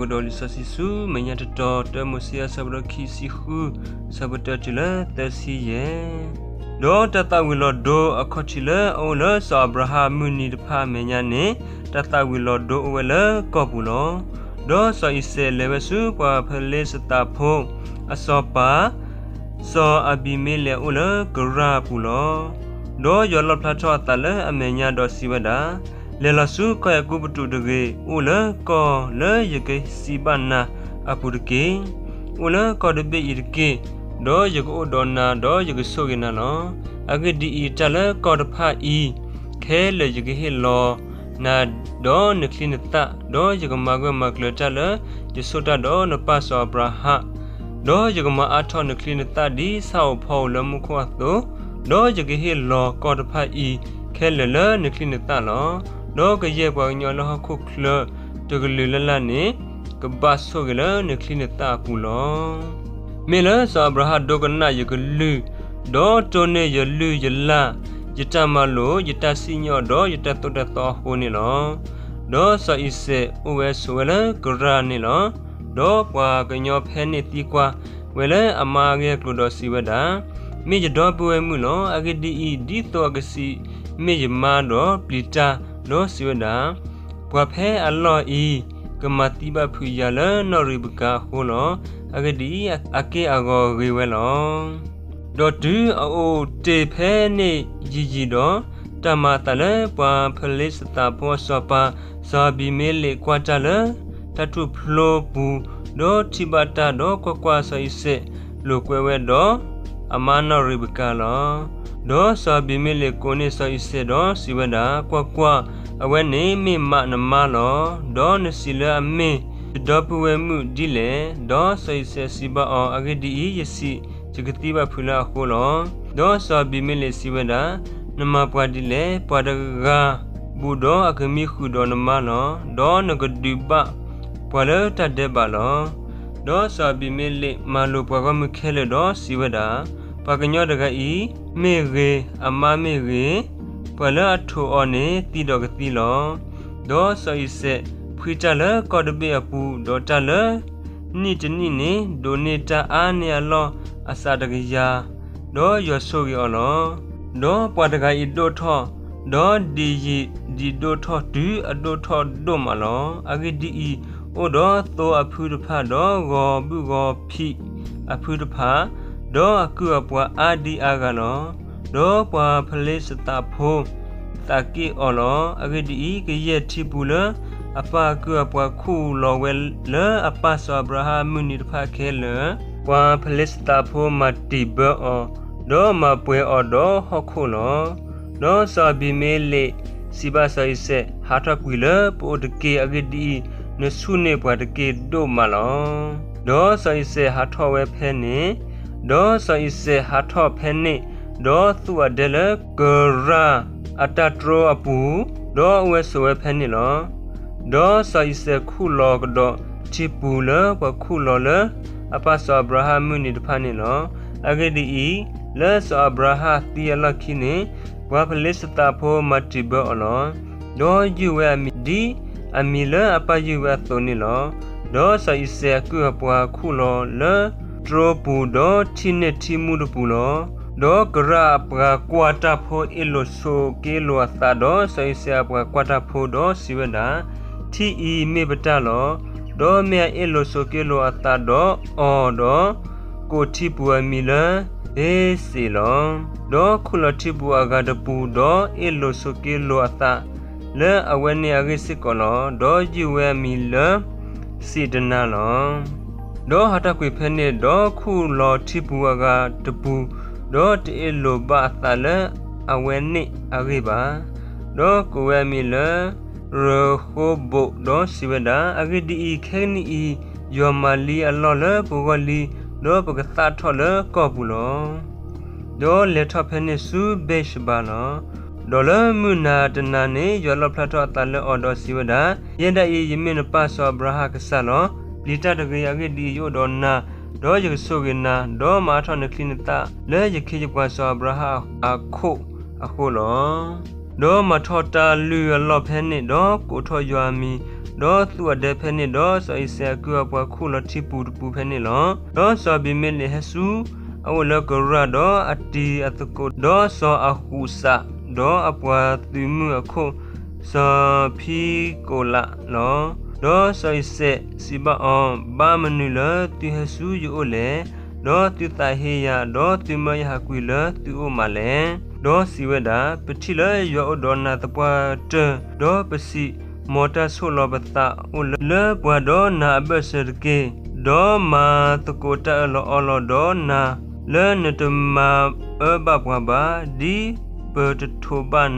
ပကဒိးလံာ်စီဆှံဆူမဲာ်ညါတတီၤ, တၢမိၤၡ့အဆၢဖးဒိၣ်ခံဆံဃု, အဆၢဖိတၢတုၤလၢသၢဆံယဲၢ်. ဒီးတၢ်သၣ်ဝံၤလီၤဒိအခီၣ်ထံးလၢအအိၣ်လၢစီၤအၤဘြၤဟၣ်အမုၢ်နံၤတဖၣ်အမဲာ်ညါန့ၣ်, တၢ်သၣ်ဝံၤလီၤဒိအိၣ်ဝဲလၢကီၢ်ပူၤလီၤ. ဒီးစီၤအံၤစဲးလဲၤဝဲဆူပှၤဖလ့ၡသးဖိအစီၤပၤ စီၤအဘံၤမ့လ့းအအိၣ်လၢကရၢ်အပူၤလီၤ. ဒီးယွၤလီၣ်ဖျါထီၣ်အသးလၢအမဲာ်ညါဒီးစံးဝဲဒၣ်, လဲၤလီၤဆူကီၢ်အဲၤကူပတူးတဂ့ၤ, အိၣ်လၢကီၢ်လၢယကစံးဘၣ်နၤအပူၤတက့ၢ်. အိၣ်လၢကီၢ်တဘ့ၣ်အံၤတက့ၢ်, ဒီးယကအိၣ်ဒီးနၤ, ဒီးယကဆိၣ်ဂ့ၤနၤလီၤ. အဂ့ၢ်ဒ်အံၤ, တၢ်လၢကီၢ်တဖၣ်အံၤ ခဲလၢာ်ယကဟ့ၣ်လီၤနၤဒီးနချံနသၣ်, ဒီးယကမၤဂၢၢ်မၤကျၢၤတၢ်လၢယဆိၣ်တၢ်ဒီးနပၢ်စီၤအၤဘြၤဟၣ်, ဒီးယကမၤအါထီၣ်နချံနသၣ်ဒ်ဆၣ်ဧိၤဖီဧိၤလၢမူခိၣ်အသိး, ဒီးယကဟ့ၣ်လီၤကီၢ်တဖၣ်အံၤခဲလၢာ်လၢနချံနသၣ်လီၤ. ဒီးကယဲၢ်ပှၤကညီလၢဟီၣ်ခိၣ်ချၢတကလုာ်လၢ်လၢ်န့ၣ် ကဘၣ်ဆိၣ်ဂ့ၤလၢနချံနသၣ်အပူၤလီၤ. မ့ၢ်လၢစီၤအၤဘြၤဟၣ်ဒိကနၣ်ယကလုၢ်, ဒီးတိၢ်န့ၢ်ယလုၢ်ယလၢ်, ယတၢ်မၤလိာ်, ယတၢ်စံၣ်ညီၣ်, ဒီးယတၢ်သိၣ်တၢ်သီအဃိန့ၣ်လီၤ. ဒီးစီၤအံၤစဲးအိၣ်ဝဲဆိးဝဲလၢကရၢ်န့ၣ်လီၤ. ဒီးပှၤကညီဖဲန့ၣ်သံကွၢ်ဝဲလၢအမါအဂ့ၢ်အကျိၤဒီးစံးဝဲဒၣ်, မ့ၢ်ယဒီပုၢ်ဝဲၢ်မုၣ်လီၤ. အဂ့ၢ်ဒ်အံၤ, ဒ်သိးအကစံးမ့ၢ်ယမါဒီးပျံၤတၢ်, ဒီးစံးဝဲဒၣ်, ပှၤဖဲအလီၢ်အံၤ ကမၤသံဘၣ်ဖုးယၤလၢနီၣ်ရံးဘကၤအဃိလီၤ. အဂ့ၢ်ဒ်အံၤ, အက့ၢ်အဂီၤဂ့ၤဝဲလီၤ. ဒီးတုၤအအိၣ်တ့ၢ်ဖဲန့ၣ်ယံာ်ယံာ်ဒီး, တၢ်မၤအသးလၢပှၤဖလ့ၡသးဖိအစီၤပၤ စီၤအဘံၤမ့လ့းကွၢ်တၢ်လၢတၢ်ထူၣ်ဖျိပူၤ, ဒီးထံၣ်ဘၣ်တၢ်, ဒီးကွၢ်ကွၢ်, စီၤအံၤစဲးလိာ်ကွဲဝဲဒီးအမါနီၣ်ရံးဘကၤလီၤ. ဒီးစီၤအဘံၤမ့လ့းကိးန့ၢ်စီၤအံၤစဲးဒီးစံးဝဲဒၣ်, ကွၢ်ကွၢ်, အဝဲန့ၣ်မ့ၢ်မးနမါလီၤ. ဒီးနစံးလၢအမ့ၢ်ယဒီပုၢ်ဝဲၢ်မုၣ်ဒ်လဲၣ်. ဒီးစီၤအံၤစဲးစံးဘၣ်အီၤ, အဂ့ၢ်ဒ်အံၤ, ယစံး, ယကသံဘၣ်ဖုးလၢအဃိလီၤ. ဒီးစီၤအဘံၤမ့လ့းစံးဝဲဒၣ်, နမၤပှၤဒ်လဲၣ်. ပှၤတဂၤဘူးဒီးအကမံဃုာ်ဒီးနမါလီၤ. ဒီးနကဒုးဘၣ်ပှၤလၢတၢ်ဒဲးဘးလီၤ. ဒီးစီၤအဘံၤမ့လ့းမၤလိာ်ပှၤဂီၢ်မုၢ်ခဲလၢာ်ဒီးစံးဝဲဒၣ်, ပှၤကညီတဂၤအံၤမ့ၢ်ဂ့ၤ, အမါမ့ၢ်ဂ့ၤ, ပှၤလၢအထိးအီၤန့ၣ်သံဒီးကသံလီၤ. ဒီးစီၤအံၤစဲးဖှံတၢ်လၢကီၢ်တဘ့ၣ်အပူၤ, ဒီးတၢ်လၢနံၣ်တနံၣ်န့ၣ် ဒိးန့ၢ်တၢ်အါန့ၢ်အလီၢ်အစးတကယၤ, ဒီးယွၤဆိၣ်ဂ့ၤအီၤလီၤ. ဒီးပှၤတဂၤအံၤဒိၣ်ထီၣ်, ဒီးဒံးယံာ်ဒံးဒိၣ်ထီၣ်တုၤအဒိၣ်ထီၣ်ဒိၣ်မးလီၤ. အဂ့ၢ်ဒ်အံၤ, အိၣ်ဒီးသိအဖုတဖၣ်, ဒီးဂီၤဘုၣ်ဂီၤဖံးအဖုတဖၣ်, ဒီးအကုၢ်အပှၤအါဒံအါဂၤလီၤ. ဒီးပှၤဖလ့ၡသးဖိသးက့ၣ်အီၤလီၤ. အဂ့ၢ်ဒ်အံၤ, ကယဲၢ်ထံပူၤလၢအပၢ်အကုၢ်အပှၤခူၣ်လီၤဝဲလၢအပၢ်စီၤအၤဘြၤဟၣ်အမုၢ်နံၤတဖၣ်ခဲလၢာ်, ပှၤဖလ့ၡသးဖိမၤတံၢ်ဘၢအီၤ, ဒီးမၤပှဲၤအီၤဒီးဟီၣ်ခိၣ်လီၤ. ဒီးစီၤအဘံၤမ့လ့းစံးဘၣ်စီၤအံၤစဲး, ဟးထီၣ်ကွံာ်လၢပအိၣ်တက့ၢ်. အဂ့ၢ်ဒ်အံၤ, နဆူၣ်န့ၢ်ပှၤတက့ၢ်ဒိၣ်မးလီၤ. ဒီးစီၤအံၤစဲးဟးထီၣ်ဝဲဖဲန့ၣ်, ဒီးစီၤအံၤစဲးဟးထီၣ်ဖဲန့ၣ်, ဒီးသူၣ်အဒဲလၢကရၢ်အတၢ်တြီအပူၤ, ဒီးအိၣ်ဝဲဆိးဝဲဖဲန့ၣ်လီၤ. ဒီးစီၤအံၤစဲးခူၣ်လီၤကဒီးထံပူၤလၢပှၤခူၣ်လီၤလၢအပၢ်စီၤအၤဘြၤဟၣ်မုၢ်နံၤတဖၣ်န့ၣ်လီၤ. အဂ့ၢ်ဒ်အံၤ, လၢစီၤအၤဘြၤဟၣ်သံအလီၢ်ခံန့ၣ်, ပှၤဖလ့ၡသးဖိမၤတံၢ်ဘၢအီၤလီၤ. ဒီးယုၢ်ဝဲအမံၤဒ်အမံၤလၢအပၢ်ယုၢ်ဝဲအသိးန့ၣ်လီၤ. ဒီးစီၤအံၤစဲးအကုၢ်အပှၤခူၣ်လီၤလၢတြီပူၤ, ဒီးထံၣ်န့ၢ်ထံမူတပူၤလီၤ. ဒီးကရၢ်အပှၤကွၢ်တၢ်ဖိအ့ၣ်လိာ်ဆိးက့လိာ်အသးဒီးစီၤအံၤစဲးအပှၤကွၢ်တၢ်ဖိဒီးစံးဝဲဒၣ်, ထံအံၤမ့ၢ်ပတၢ်လီၤ. ဒီးမ့ၢ်အအ့ၣ်လိာ်ဆိးက့လိာ်အသးဒီးအီၤဒီး, ကိးထံပူၤအမံၤလၢဘ့စ့းလီၤ. ဒီးခူၣ်လီၤထံပူၤအဂၤတပူၤ, ဒီးအ့ၣ်လိာ်ဆိးက့လိာ်အသးလၢအဝဲန့ၣ်အဂ့ၢ်စ့ၢ်ကီးလီၤ. ဒီးယုၢ်ဝဲအမံၤလၢစံးတနၤလီၤ. ဒီးဟးထီၣ်ကွံာ်ဖဲန့ၣ်, ဒီးခူၣ်လီၤထံပူၤအဂၤတပူၤ, ဒီးတအ့ၣ်လိာ်ဘၣ်အသးလၢအဝဲန့ၣ်အဂ့ၢ်ဘၣ်. ဒီးကိးဝဲအမံၤလၢရဃိဘိး, ဒီးစံးဝဲဒၣ်, အဂ့ၢ်ဒ်အံၤ, ခဲကနံၣ်အံၤ, ယွၤမၤလံအလီၢ်လၢပဂီၢ်လံ, ဒီးပကသၣ်ထီၣ်လၢကီၢ်ပူၤလီၤ. ဒီးလဲၤထီၣ်ဖဲန့ၣ်ဆူဘ့းၡဘၤလီၤ. ဒီးလၢမုၢ်နၤတနၤန့ၣ်, ယွၤလီၣ်ဖျါထီၣ်အသးလၢအီၤဒီးစံးဝဲဒၣ်, ယဲဒၣ်အံၤ, ယမ့ၢ်နပၢ်စီၤအၤဘြၤဟၣ်အကစၢ်လီၤ. ပျံၤတၢ်တဂ့ၤ. အဂ့ၢ်ဒ်အံၤ, ယအိၣ်ဒီးနၤ, ဒီးယကဆိၣ်ဂ့ၤနၤ, ဒီးမၤအါထီၣ်နချံနသၣ်လၢယခ့ယပှၤစီၤအၤဘြၤဟၣ်အခိၣ်အဃိလီၤ. ဒီးမၤထီၣ်တၢ်လုၢ်အလီၢ်ဖဲန့ၣ်, ဒီးကိးထီၣ်ယွၤအမံၤ, ဒီးသူၣ်အဒဲဖဲန့ၣ်, ဒီးစီၤအံၤစဲးအကုၢ်အပှၤခူၣ်လီၤထံပူၤတပူၤဖဲန့ၣ်လီၤ. ဒီးစီၤအဘံၤမ့လ့းဟဲဆူအအိၣ်လၢကရၢ်, ဒီးအတံၤအသကိး, ဒီးစီၤအဃူးစး, ဒီးအပှၤသုးမုၢ်အခိၣ်စီၤဖံကိးလးလီၤ. ဒီးစီၤအံၤစဲးစံးဘၣ်အီၤ, ဘၣ်မနုၤလၢသုဟဲဆူယအိၣ်လဲၣ်, ဒီးသုသးဟ့ယၤ, ဒီးသုမၢယဟးကွံာ်လၢသုအိၣ်မးလဲၣ်. ဒီးစံးဝဲဒၣ်, ပထံၣ်လၢယွၤအိၣ်ဒီးနၤသပှၢ်တၢၢ်, ဒီးပစံး, မ်တၢ်ဆိၣ်လီၤပသးအိၣ်လၢပှၤဒီးနၤအဘၢၣ်စၢၤတက့ၢ်. ဒီးမၤသကိးတၢ်အၢၣ်လီၤအီလီၤဒီးနၤ, လၢနတမၤအၢဘၣ်ပှၤဘၣ်, ဒ်ပတထိးဘၣ်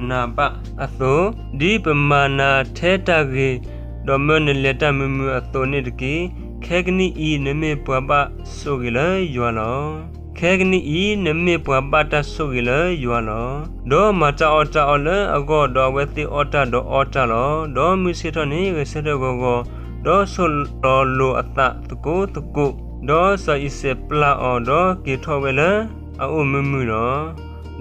နၤဘၣ်အသိး, ဒ်ပမၤနၤထဲတၢ်ဂ့ၤ, ဒီးမၢနလဲၤတၢ်မုာ်မုာ်အသိးန့ၣ်တက့ၢ်. ခဲကနံၣ်အံၤနမ့ၢ်ပှၤဘၣ်ဆိၣ်ဂ့ၤလၢယွၤလီၤ. ခဲကနံၣ်အံၤနမ့ၢ်ပှၤဘၣ်တၢ်ဆိၣ်ဂ့ၤလၢယွၤလီၤ. ဒီးမၤတၢ်အီၣ်တၢ်အီလၢအဂီၢ်, ဒီးအဝဲသ့ၣ်အီၣ်တၢ်ဒီးအီတၢ်လီၤ. ဒီးမုၢ်ဆ့ၣ်ထီၣ်န့ၣ်ဂဲၤဆၢထၢၣ်ဂီၤဂီၤ, ဒီးဆိၣ်လီၤလိာ်အသးသကိးသကိး, ဒီးစီၤအံၤစဲးပျၢ်အီၤ, ဒီးက့ၤထီၣ်ဝဲလၢအအိၣ်မုာ်မုာ်လီ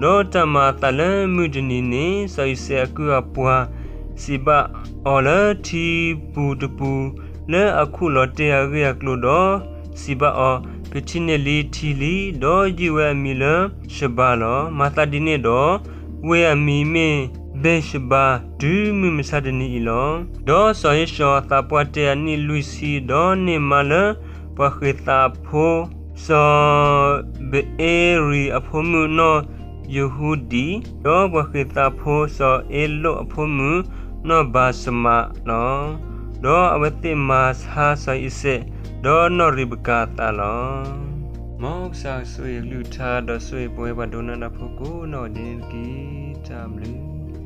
ၤ. ဒီးတၢ်မၤအသးလၢမုၢ်တနံၤန့ၣ်, စီၤအံၤစဲးအကုၢ်အပှၤစံးဘၣ်အီၤလၢထံပူၤတပူၤလၢအခုၣ်လီၤတ့ၢ်အဂ့ၢ်အကျိၤ, ဒီးစံးဘၣ်အီၤ, ပထံၣ်န့ၢ်လံထံလံ, ဒီးယုၢ်ဝဲအမံၤလၢၡဘၤလီၤ. မၤသးဒ်န့ၣ်ဒီး, ဝ့ၢ်အမံၤမ့ၢ်ဘ့ၢ်ၡဘၤ တုၤမုၢ်မဆါတနံၤအံၤလီၤ. ဒီးစီၤဧ့ၡီၤအသးပှၢ်တဲအနံၣ်လွံၢ်ဆံ, ဒီးန့ၢ်မါလၢပှၤဃ့းသးဖိ စီၤဘအ့ရံၤအဖိမုၣ်နီၢ်ယဟူဒံၣ်, ဒီးပှၤဃ့းသးဖိစီၤအ့လိၣ်အဖိမုၣ်နီၢ်ဘၤၡမးလီၤ. ဒီးအဝဲသ့ၣ်မၤဆါစီၤအံၤစဲး, ဒီးနီၢ်ရံးဘကၤအသးလီၤ. မ်ကစၢ်ဆိၣ်ဂ့ၤအကလုၢ်ကထါ, ဒီးဆိၣ်ဂ့ၤပဝဲပှၤဒိကနၣ်တၢ်ဖိကိးနီၢ်ဂၤဒဲးန့ၣ်တက့ၢ်. တၢ်ဘျုး